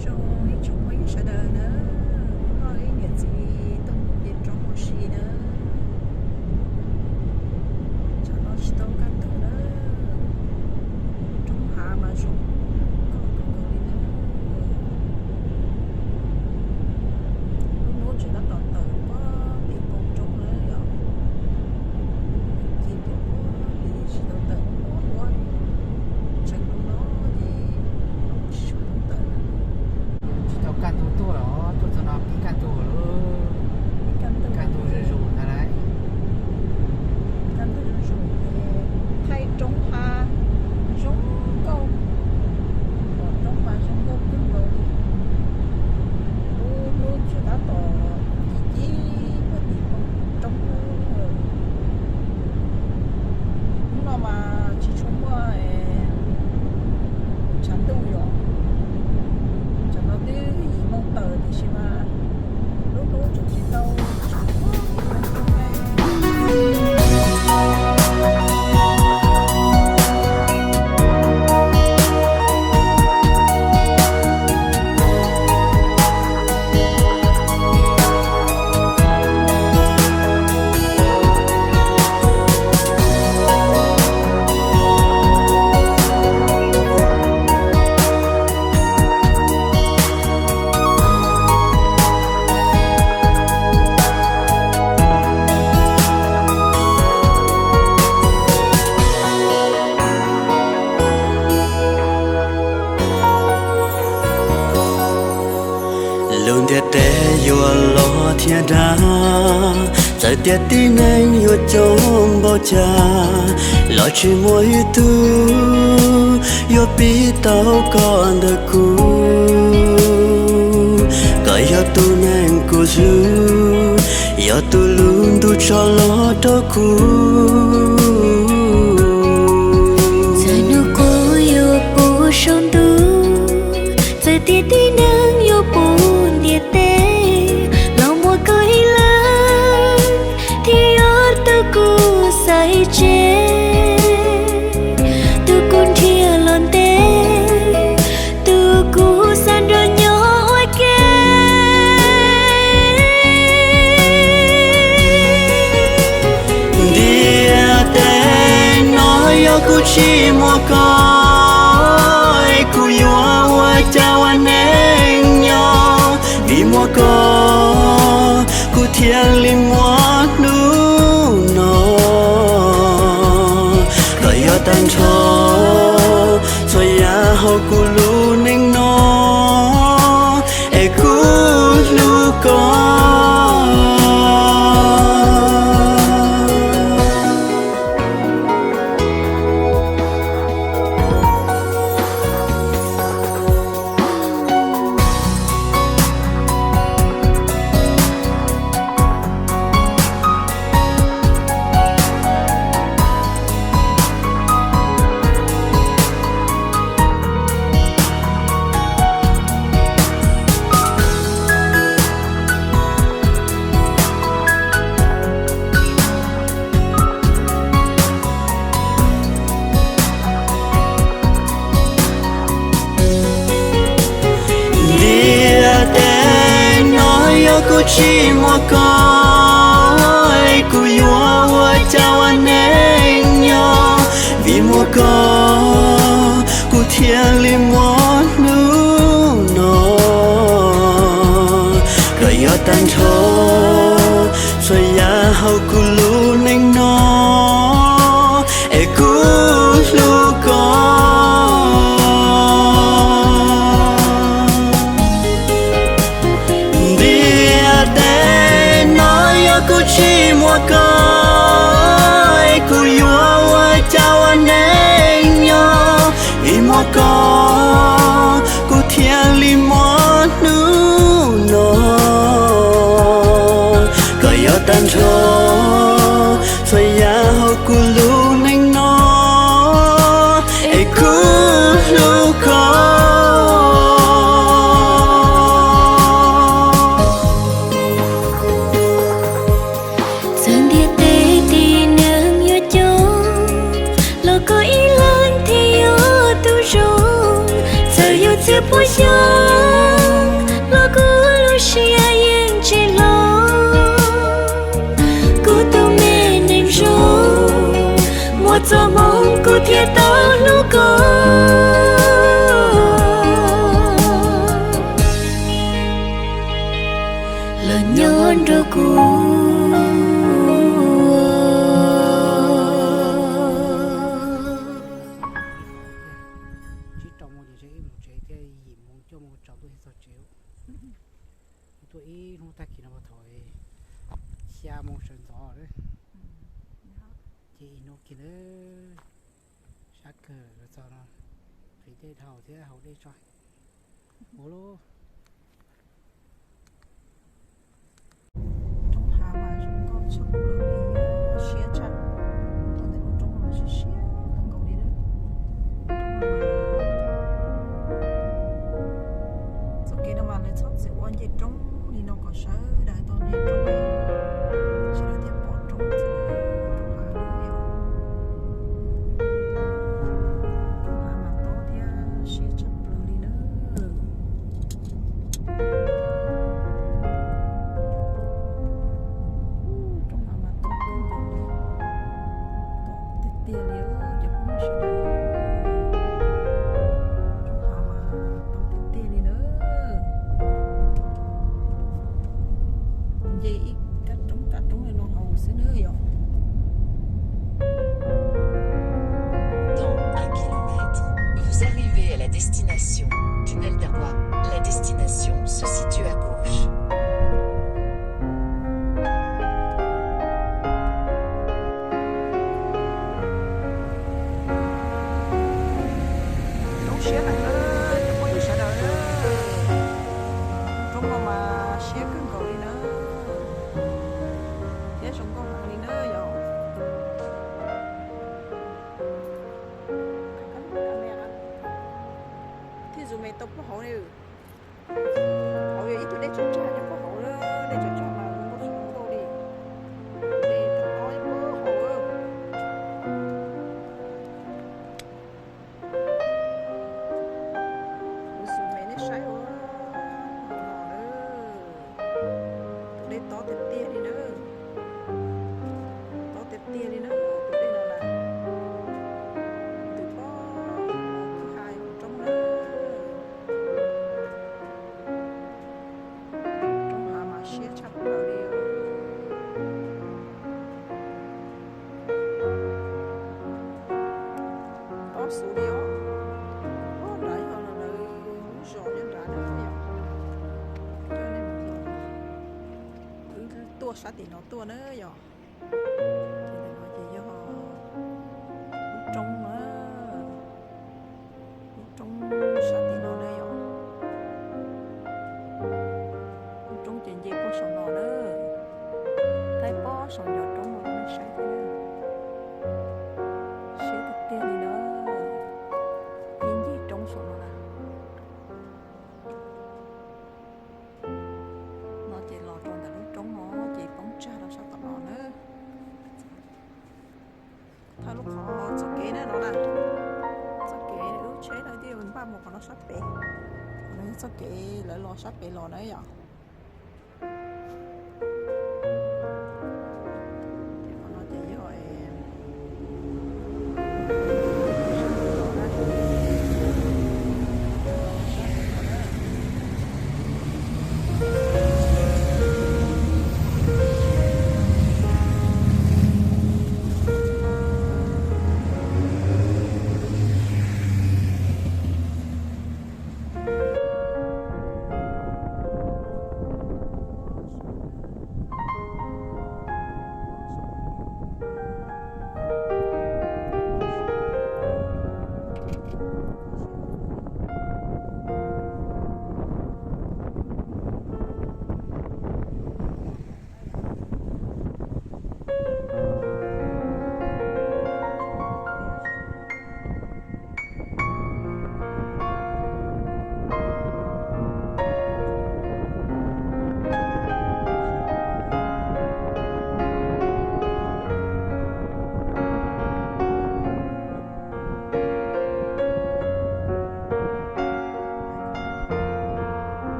Zoo ib tsoom phooj ywg sawv daws na, hnub no ib niam txiv tuaj mus pem roob ua si na. Tsam no tsis tau kaj ntug na, roob hav mas zoo nkauj kawg nkaus li na. Lub hnub tseem tab tom tawm pob tim npoo roob na yom. Ces tuaj pob tim tsis tau tawm ua ua, tseem no ces tsis tshua tau tawm na. Tsis tau kaj ntug tuaj los tuaj txog no pib kaj ntug lawm. Kaj ntug zuj zus ntag lauj. Kaj ntug zuj zus ces thaij roob hav zoo nkauj, pom roob mas zoo nkauj kawg nkaus li. Lub hnub tseem tab tom ci ci puag tim npoo roob. Hnub no mas tsis tshua muaj tshav ntuj yom, tsam no twb yim moo tawm tiam sis mas lub hnub tseem tsis tau tshwm. Lub ntiaj teb yuav los thiab dag, txawm tias tib neeg yuav coob npaum cas los tsis muaj ib tug yuav pib tau koj ntawm kuv. Koj yog tus neeg kuv hlub, yog tus lub ntuj tso los rau kuv. Txawm hnub qub yuav puv saum ntuj, txawm tias tib neeg yuav puv ntiaj teb, los muaj koj ib leeg thiaj yog tus kuv xaiv tseg, tus kuv nrhiav los ntev, tus kuv xav nrog nyob ua ke. Ntiaj teb no yog kuv tsis muaj koj, es kuv yuav ua cas ua neej nyob? Vim muaj koj, kuv thiaj li muaj hnub no. Koj yog tag nrho txhua yam hauv kuv lub neej no, es kuv hlub koj. Ntiaj teb no yog kuv tsis muaj koj, es kuv yuav ua cas ua neej nyob? Vim muaj koj, kuv thiaj li muaj hnub no. Koj yog tag nrho txhua yam hauv kuv lub neej no, es kuv hlub koj. Ntiaj teb no yog kuv tsis muaj koj, es kuv yuav ua cas ua neej nyob? Vim muaj koj, kuv thiaj li muaj hnub no. Koj yog tag nrho txhua yam hauv kuv lub neej no, es kuv hlub koj. Txawm ntiaj teb tib neeg yuav coob, los koj ib leeg thiaj yog tus zoo. Txawm yuav txhia puas xyoo, Thiaj tau hlub koj los nyob nrog kuv. Tsib rau moos ces ib mus tsev thiab, yim moos cuaj moos tsaus ntuj thiaj txog tsev. Tuaj ib hnub tag kis no thaum xya moos sawv ntxov lawm. Ces ib hnub kiag ntawd sab kawg los txog no, qhib dej dhau thiab haus dej tso. Ua lub roob hav mas zoo nkauj tshaj plaws li, siab tshaj. Tuaj ntawm lub roob no mas siab siab kawg nkaus li na. Txoj kev no mas lawv txhob txwm ua nce roob li no kom sawv daws tau nce roob, sawv daws thiaj pom roob, roob hav no yom. Roob hav mas tob thiab siab tshaj plaws li na. Roob hav mas tob kawg nkaus li, tob tiag tiag li os cov phooj ywg sawv daws. Roob hav mas tob tiag tiag li na. Nce ib kab roob kab roob li no hauv xwb nawb yom. Dans un kilomètre, vous arrivez à la destination, tunnel des Rois. La destination se situe à gauche. Roob siab heev na cov phooj ywg sawv daws. Roob no mas siab kawg nkaus li na, thiab zoo nkauj heev li na yom. Thiab zus me tau puag hauv li. Hauv yog ib tug dej tsawg tsawg nyob puag hauv na, dej tsawg tsawg mas zoo nkauj tshaj plaws li. Dej tob tob puag hauv. Kuv zus me nej saib ua no na. Tus dej tob tiag tiag li na. Tob tiag tiag li na, tus dej no na. Ntws pog kwj ha roob na. Roob hav mas siab tshaj plaws li. Tob xwb li os. Ub, nrad yog lawv lub zos nyob nrad na yom. Wb tuaj sab tim no tuaj na yom. Ces ntawm no ces yog lub roob na. Lub roob sab tim no na yom. Lub roob ces nce puag saum no na. Thaij puag saum ncov roob no rau nej saib thiab. Siab tiag tiag li na. Ib ncig roob saum no na. No ces los rau ntawm lub roob no ces poob tsag rau sab tom no na. Thawj lub qhov txoj kev na no na, txoj kev lub tsheb no twb npaj mus qhov no sab pem. Qhov no yog txoj kev lawv los sab pem los na yom. Ces qhov no ces yog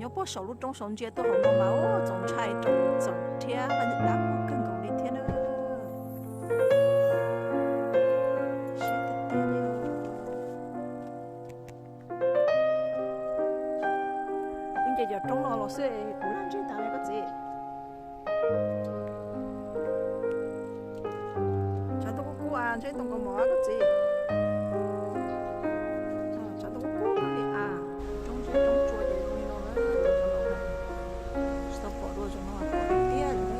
Nyob puag saum lub roob saud ntsia tuaj hauv no mas ua txaus ntshai rau txaus thiab dab kawg nkaus li thiab na. Siab tiag tiag li. Wb nce cov roob no los xwb kuv laj ntseg tas li koj txiv. Tshav ntuj kub kub a, ntshe tau nkaus mov koj txiv. Tshav ntuj kub kub kawg li a. Roob ntshe roob tsua ces zoo li no na. Tsis tau pom dua zaum no pom tiag tiag li.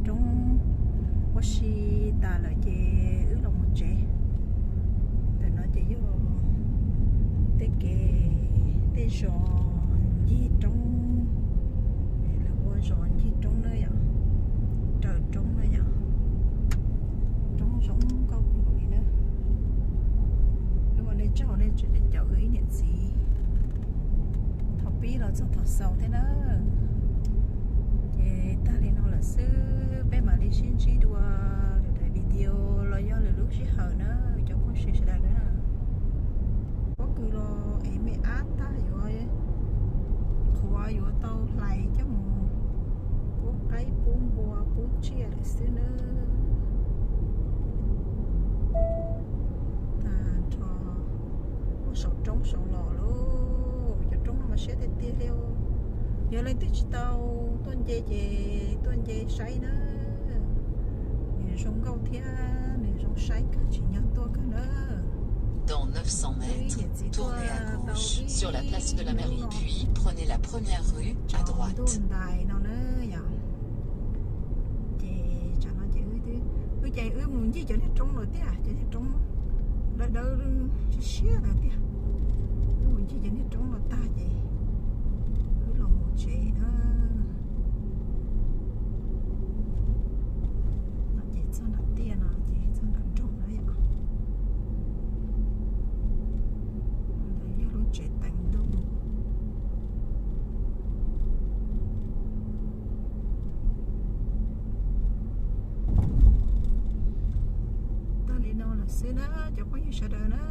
Roob ua si tas lawm ces wb los mus tsev. Ntawm no ces yog tej kev, tej zos ncig roob, lawv ua zos ncig roob na yom, raws roob na yom. Roob zoo nkauj kawg nkaus li na. Wb ua nej tsaug nej tseem caum wb ib niam txiv thaum pib los txog thaum xaus thiab na. Ces tag li no lawm xwb, peb mam li sib ntsib dua lwm daim video los yog lwm lub sij hawm na, cov phooj ywg sawv daws na. Pob kws los es me ab tag, yuav qhuav yuav tau hlais coj mus pub qaib pub npua pub tsiaj lawm xwb nawb. Tag nrho ua saum roob saum los lauj, cov roob no mas siab tiag tiag li. Yog leej twg tsis tau tuaj nce ces tuaj nce saib na. Nws zoo nkauj thiab nws zoo saib kawg, tsim nyog tuaj kawg na. Dans neuf cents mètres, tournez à gauche sur la place de la mairie, puis prenez la première rue à droite. Ntuj ntais no na yom. Ces tsam no ces wb ces wb mus ncig cov niag roob lawm tiag, cov niag roob dawb dawb siab siab lawm tiag. Wb mus ncig cov niag roob los tag ces wb los mus tsev na. No ces txog nram tiaj no ces txog nram nroog na yom. Ntawd yog lub tsev teev ntuj. Tag li no lawm xwb na cov phooj ywg sawv daws na.